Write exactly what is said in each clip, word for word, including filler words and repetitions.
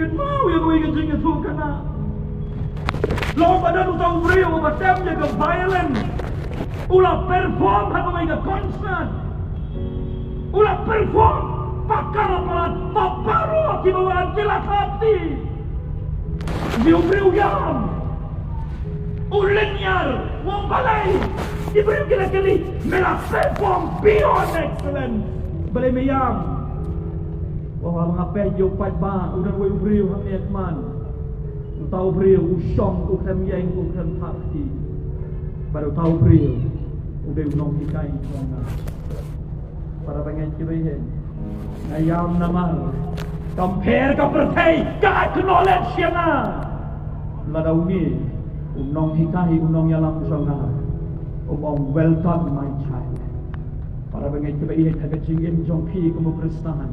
Kynmaw ïa kawei ka jingïathuhkhana. Long ba don uta u briew uba tem ïa ka violin. U la perform ha kawei ka concert. U la perform. Pakar aparat, pa baroh kiba wan ki la thap kti. Une u briew ïam. U lyniar, u ong balei. Ki briew ki la kylli, me la perform beyond excellent. Balei me ïam. Wa wa nga peit ïa u paidbah, u don uwei u briew hangne khmat. Uta u briew u shong, u khlem ïeng, u khlem thap kti. Bad uta u briew u dei u nonghikai jong nga. Para bangeit kiba ïeit, nga ïam namar kam pher ka pyrthei ka acknowledge ïa nga. Lada une u nonghikai, u nongïalam jong nga, um ong, welcome my child. Para bangeit kiba ïeit, ha ka jingim jong phi kum u Khristan,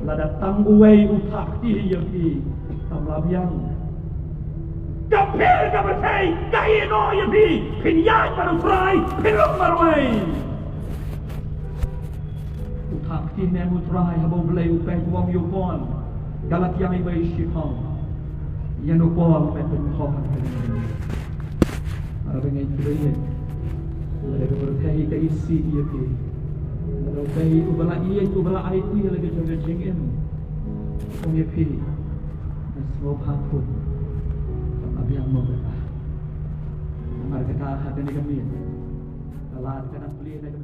lada tang uwei u thap kti ïa phi, kam lah biang. Ka pher ka pyrthei ka ïeh noh ïa phi, phin ïaid bad u Trai, phin long marwei. U thap kti ne em u Trai, haba U Blei u peit, u ong ïa u Paul, Galatia wei shiphew, ïa u Paul me pynkhot. Para bangeit kiba ïeit, lada ka pyrthei ka isih ïa phi, lada uwei uba la ïeit, uba la aiti ïa la ka jong ka jingim, ong ïa phi, me sngewbha khun, kam lah biang mo kata. Namar kata ha kane ka miet, ka lad ka nang plie na ka